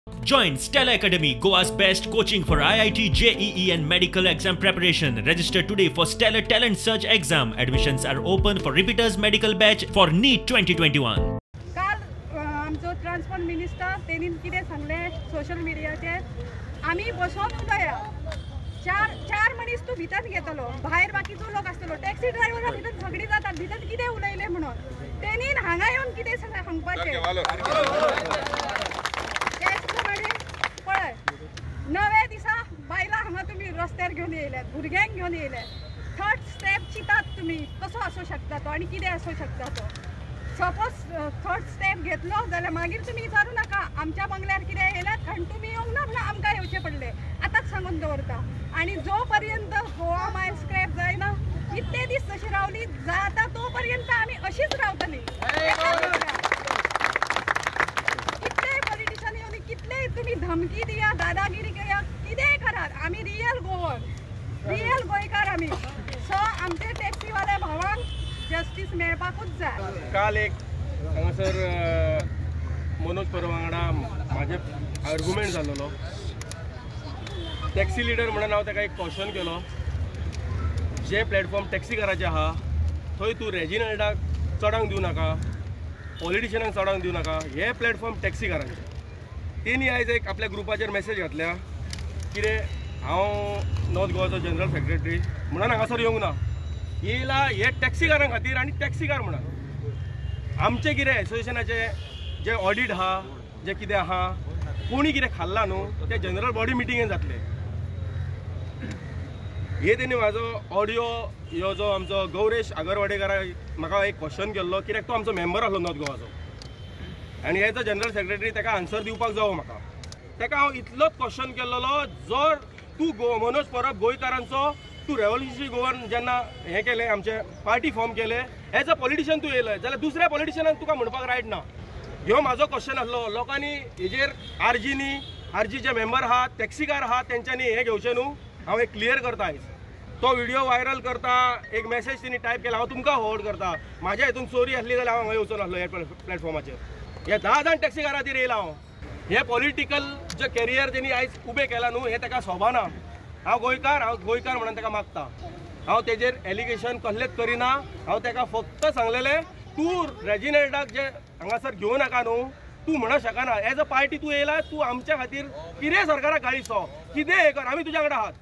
Join Stella Academy, Goa's best coaching for IIT, JEE and medical exam preparation. Register today for Stellar Talent Search exam. Admissions are open for repeaters medical batch for NEET 2021. काल आमचो transport minister तेणी कितें सांगलें social मिडियाचेर, आमी बसोन उलया, चार मनीस तूं भितर घेतलो, भायर बाकीचो लोक आसतलो, टॅक्सी ड्रायव्हरा भितर झगडी जातात, भितर कितें उलयलें म्हणून तेणी हांगा येवन कितें सांगपाचें. तेच प्रमाणे पळय नव्या दिसा बायलां हांगा तुमी रस्त्यार घेवन येयल्यात, भुरग्यांक घेवन येयल्यात. थर्ड स्टेप चिंतात तुमी कसो आसूं शकता तो आनी कितें आसूं शकता तो. सपोज थर्ड स्टेप घेतलो जाल्यार मागीर तुमी विचारूं नाका आमच्या बंगल्यार कितें येयल्यात, कारण तुमी येवंक ना म्हणून आमकां येवचें पडलें. आतांच सांगून दवरता. आनी जो पर्यंत गोवा मायल स्क्रॅप जायना इतले दीस जशी रावली जाता तो पर्यंत आमी अशीच रावतली. कितले पॉलिटिशन येवन कितले तुमी धमकी दिया, दादागिरी करा, कितेंय करात, आमी रियल गोवन, रियल गोंयकार आमी. सो आमचे टॅक्सीवाल्या भावांक जस्टीस मेळपाकूच जाय. काल एक हांगासर मनोज परब वांगडा म्हाजे आर्ग्युमेंट जाल्लो. टॅक्सी लिडर म्हणून हांव ताका एक क्वेश्चन केलो, जे प्लॅटफॉर्म टॅक्सीकाराचे आहा थंय तूं रेजिनल्डाक चडांक दिवं नाका, पॉलिटिशनाक चडांक दिवं नाका, हे प्लॅटफॉर्म टॅक्सीकारांचे. तेणी आयज एक आपल्या ग्रुपाचेर मॅसेज घातल्या कितें हांव नॉर्थ गोवाचो जनरल सेक्रेटरी म्हणून हांगासर येवंक ना, येयला हे टॅक्सीकारां खातीर आनी टॅक्सीकार म्हणून आमचें कितें एसोसिएशनाचें जें ऑडीट आहा, जें कितें आहा, कोणी कितें खाल्लां न्हू तें जनरल बॉडी मिटिंगेन जातलें. हे तेणी म्हाजो ऑडियो ह्यो जो आमचो गौरेश आगरवाडेकारा म्हाका एक क्वेश्चन केल्लो, कित्याक तो आमचो मेंबर आसलो नॉर्थ गोवाचो आनी एज अ जनरल सेक्रेटरी ताका आन्सर दिवपाक जावो म्हाका. ताका हांव इतलोच क्वेश्चन केल्लो, जर तूं मनोज परब गोंयकारांचो तूं रेवोल्युशनरी गोवन जेन्ना हें केलें, आमचें पार्टी फॉर्म केलें, एज अ पॉलिटिशन तूं येयलें जाल्यार दुसऱ्या पॉलिटिशनाक तुका म्हणपाक रायट ना. ह्यो म्हाजो क्वेश्चन आसलो. लोकांनी हेजेर आरजीनी, आरजी जे मेंबर आहात, टॅक्सीकार आहात, तेंच्यांनी हें घेवचें न्हू. हांव हें क्लियर करता आयज. तो व्हिडियो व्हायरल करता, एक मॅसेज तेणी टायप केला, हांव तुमकां फॉरवर्ड करता. म्हाज्या हितून चोरी आसली जाल्यार हांव हांगा येवचो नासलो ह्या प्लॅटफॉर्माचेर. हे 10 जाण टॅक्सीकारा खातीर येयला हांव. हें पॉलिटिकल जे कॅरियर तेणी आयज उबें केलां न्हू हें ताका सोबाना. हांव गोंयकार, हांव गोंयकार म्हणून ताका मागता. हांव तेजेर एलिगेशन कसलेंच करिना. हांव ताका फक्त सांगलेलें, तूं रेजिनल्डाक जे हांगासर घेवं नाका न्हू, तूं म्हणूंक शकना एज अ पार्टी तूं येयला, तूं आमच्या खातीर कितें सरकाराक गाळी सो, कितें हें कर, आमी तुज्या वांगडा आहात.